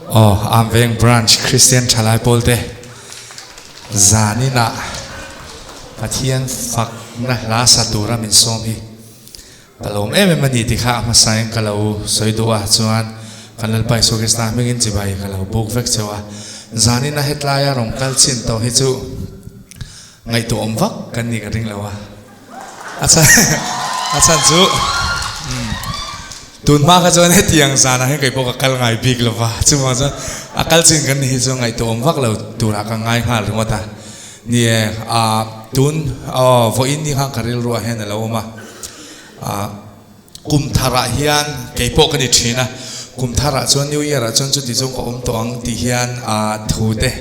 Aw, Amveng Branch Kristian Thalai Pawlte zaninah Pathian fakna hla sa tura min sawm hi ka lawm em em a ni tih kha a hmasain ka lo sawi duh a, chuan kan Lalpa Isua Krista hmingin chibai ka lo buk vek cheu a. Zanina hetlaia rawn kal chin tawh hi chu ngaihtuahawm vak kan nih ka ring lo a. A chhan a chhan chu tun hma kha chuan hetiang zanah hian kei pawh ka kal ngai bik lo va, chuvang chuan a kal chin kan ni hi chu ngaihtuahawm vak lo turah ka ngai nghal ringawt a. Ni e, ah tun aw vawiin ni khan ka rilruah hian a lo awm a, ah kum tharah hian kei pawh ka ni thin a, kum tharah chuan new year ah chuan chuti chuan ka awm tawh ang tih hian ah thu te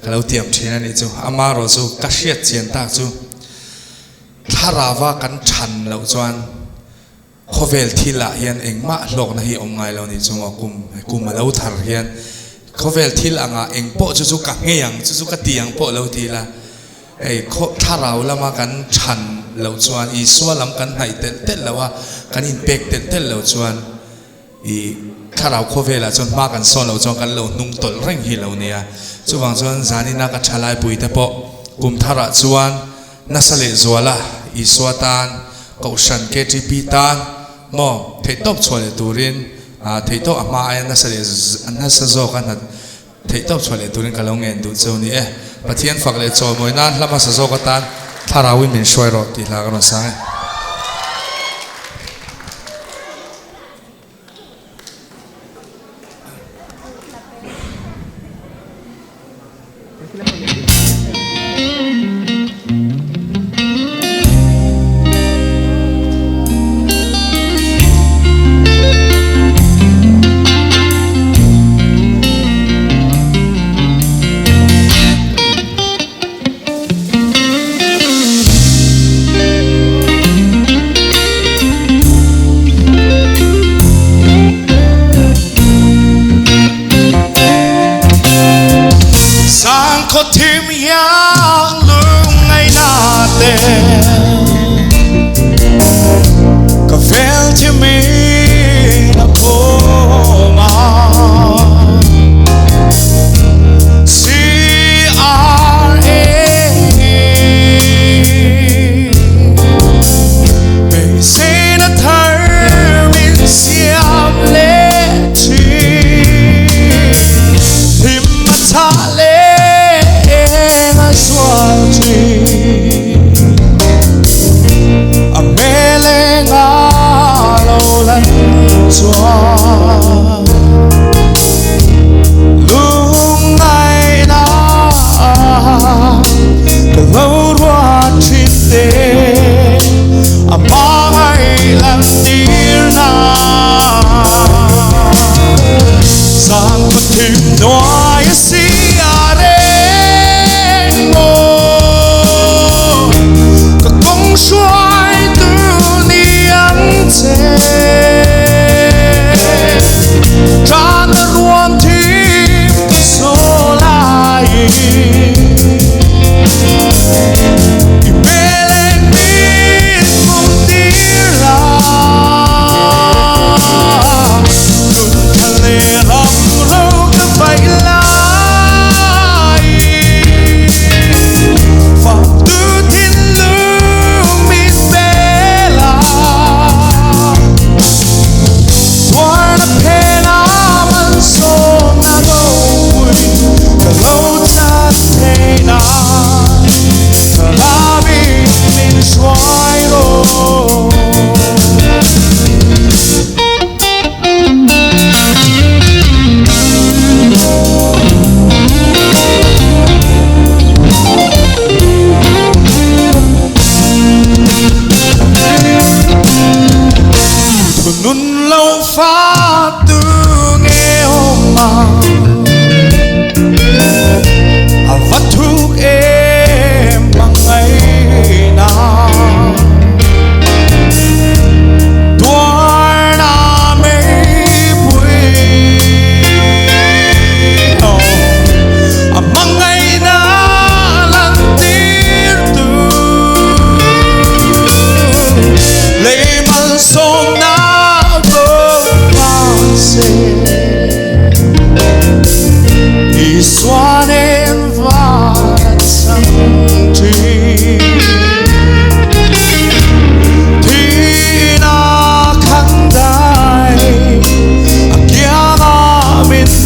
ka lo tiam thin a nih chu. Amaherawhchu ka hriat chian tak chu. Thlarauva kan than loh chuan khawvel thilah hian engmah hlawkna hi awm ngai lo ni chu maw kum kum a lo thar hian khawvel thil angah eng pawh chu chu ka nghei ang chu chu ka ti ang pawh lo ti ila hei khaw thlarau lama kan than loh chuan Isua lam kan hnaih telh telh loh a kan inpek telh telh loh chuan I thlarau khawvelah chuan hma kan sawn loh chuan kan lo hnung tawlh reng hi lo nia. Chuvang chuan zanina ka thalaipui te pawh kum tharah chuan nasa leh zuala Isua tan, Kohhran KTP tan maw theihtawp chhuah leh turin theihtawp a hma aia nasa leh nasa zawk a hna theihtawp chhuah leh turin ka lo ngen duh cheu ni e. Pathian fak leh chawimawi nan hla hmasa zawk atan thlarauin min hruai rawh tih hla ka rawn sang e. Zangkhaw thim hian lungngaihna te ka vel thimin a khawm a. Beiseina thar min siam leh thin, hlim a chah leh eng a zual thin. A hmel eng a lo lan chuan. Lungngaihna ka lo ruat thin te a hmangaih lan tirna Zang pathim nuai a si a reng maw ka kawng hruai tu ni ang che. Tana ruam thim ka saw lai I hmel min hmuh tir la Nun tha leh ram ro ka vaih lai.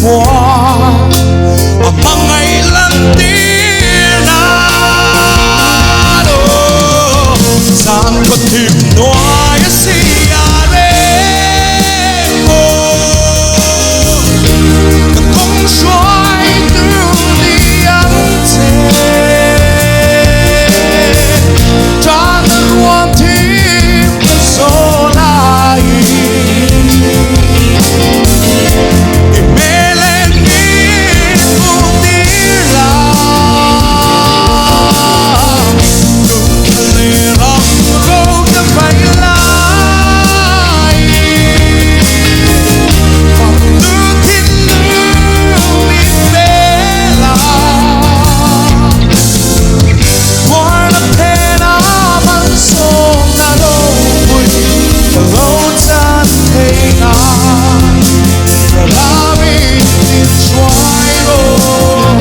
khua a hmangaih lan tir nan aw zan khaw thim hnuai a si a reng aw ka kawng hruai tu ni ang che tan a ruam thim ka zawn ai i hmel en min hmuh tir la nunna leh ram ro ka vai lai fak tu thinlung min pe la. Tuarna phena malsawmna ropui ka lo chan thei nan Thlarauin min hruai rawh.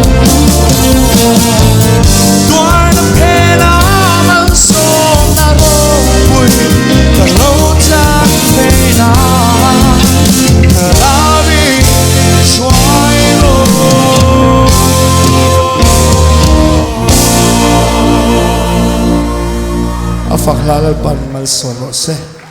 Tuarna phena malsawmna ropui ka lo chan thei nan Thlarauin min hruai rawh. A fak hla Lalpan malsawm rawh se.